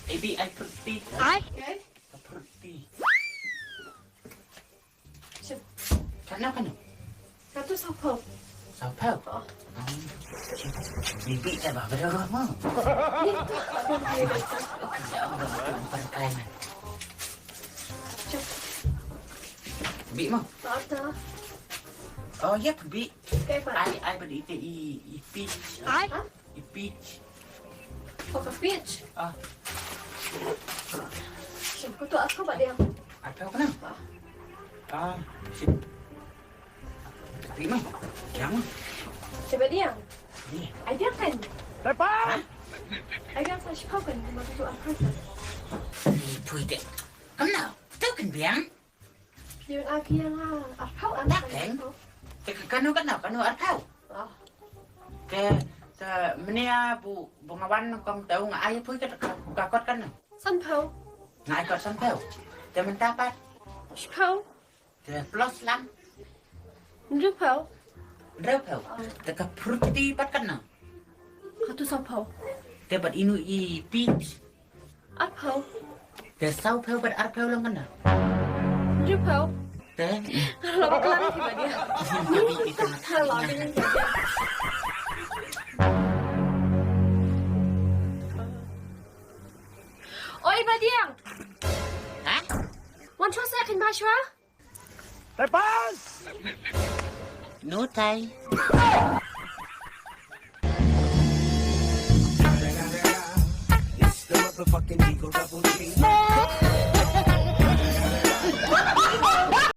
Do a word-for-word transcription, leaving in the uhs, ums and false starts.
Ibi ai pyrti. Ai. Pyrti. Sip. Katno katno? Katno sawphew. Sawphew? Oh. Bibi ta ba bero mo. Ni tu. Kan kai man. Sip. Bi mo. Ata. Oh, ya bi. Kai pa. Ai ai bad ite i i peach. Ai. I peach. Oh, ka peach. Ah. Sip, ko tu aku ba dia. Apa kena? Ah. Ah, sip. Terima. Yang. Coba dia. Ni. Ai dia kan. Lepas. Ai dia sa shkau kan, ma tu aku kan. Pui dek. Kena. Tu kan biang. Yun a ki nga arphew an. Dak keng. Te ka kanu kanu kanu arphew. Ah. Te te menia bu bu nga wan kong tau nga ai pui ka ka kot kanu. Sanphew. Nga ai kot sanphew. Te mynta pat. Shiphew. Te plus lang. Hynriewphew. Hynriewphew. Te ka fruity pat kanu. Katu sawphew. Te bad inu i peach. Arphew. Te sawphew bad arphew long kane. Hynriewphew. Te. Long kane ki ba dia. Ka bi kita na. Long kane ki ba dia. Oi, ba dia. Ha? Wan shuwa sa kin ba shuwa? Lepas! No time. It's the motherfucking Eagle Double G.